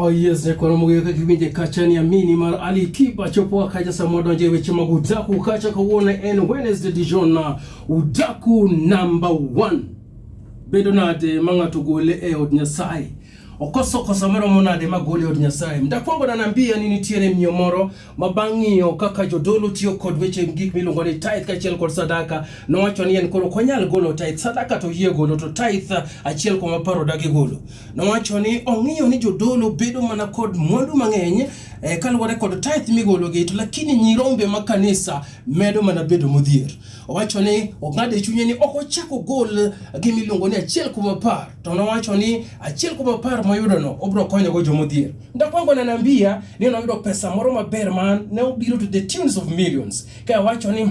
Oh yes, nyakwaro mogeyo kaka iwinje kacha ni amini mar Ali Kiba chopo kacha sama wadonjo e weche mag udaku kacha kawuono en Wednesday Dijon na udaku number 1 bedo nade ma ng'ato gole e od Nyasaye okoso kosa maromo nade ma gole e od Nyasaye mdakwongo nanambia ni nitiere miyo moro ma bang' ng'iyo kaka jodolo tiyo kod weche gik miluongo ni tithe kaachiel kod sadaka nowacho ni en koro ok onyal golo tithe sadaka to oyie golo to tithe 1/10 odagi golo. Nowacho ni ong'iyo ni jodolo bedo mana kod mwandu mang'eny eh, kaluwore kod tithe migologi to lakini nyirombe ma kanisa medo mana bedo modhier. Owacho ni ong'ado e chunye ni ok ochak ogol gima iluongo ni 1/10 to nowacho ni 1/10 moyudono obiro konyogo jomodhier. Ndakwongo nanambia ni noyudo pesa moro maber ma ne obiro to the tunes of millions. Ka awacho ni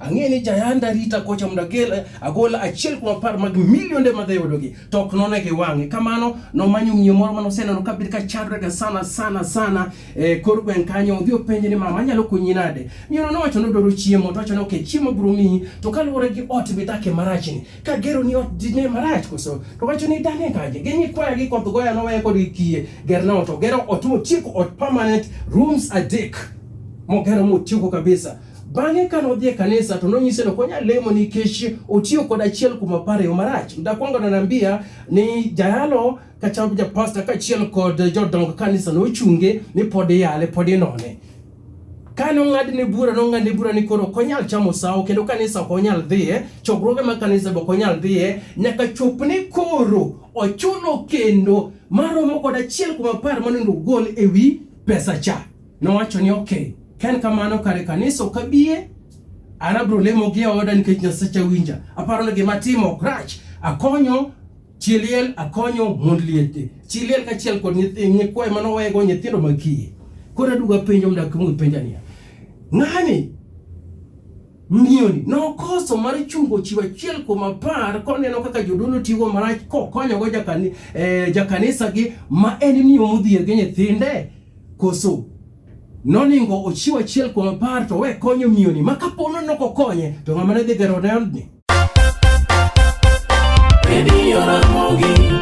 ang'e ni jayanda rita kocha mondo agel agol 1/10 mag milionde madhi yudogi to ok none gi wang'e. Kamano nomanyo miyo moro mane oseneno ka bet ka chandrega sana sana sana e kor gweng' kanyo odhi openje ni mama anyalo konyi nade? Miyono nowacho ni odwaro chiemo to owacho ni okay chiemo biro miyi to kaluwore gi ot midake marachni kagero ni ot dine marach koso to wacho ni dane kanye gi nyikwaya gi koth goya noweye kod gi kiye gerna ot ogero ot motieko ot permanent rooms 3 mogero motieko kabisa. Bang'e ka nodhi e kanisa to nonyise ni ok onyal lemo nikech otiyo kod 1/10 e yo marach. Mdakwongo nanambia ni jayalo kata japasta kaachiel kod jodong kanisa nochunge ni pod iyale pod inone. Ka nong'adne bura nong'adne bura ni koro ok onyal chamo sawo kendo kanisa ok onyal dhiye, chokruoge mag kanisa be ok onyal dhiye nyaka chop ni koro ochulo kendo maromo kod 1/10 monego ogol e wi pesa cha. Nowacho ni okay, ka en kamano kare kanisa ok abiye, an abiro lemo gi e oda nikech Nyasacha winja. Aparo ni gima atimo ok rach, akonyo chi liel, akonyo mond liete. Chi liel kaachiel kod nyikwaye mane owego nyithindo mag kiye. Koro aduogo apenjo mondo akwong ipenja niya, ng'ani miyoni nokoso mar chungo chiwo 1/10 koneno kaka jodolo tiyo marach kokonyogo jakanisa gi ma en miyo modhier gi nyithinde koso noningo ochiw 1/10 to we konyo miyoni ma kapo ni ok okonye to ng'ama ne dhi gero ne odni. Radio Ramogi.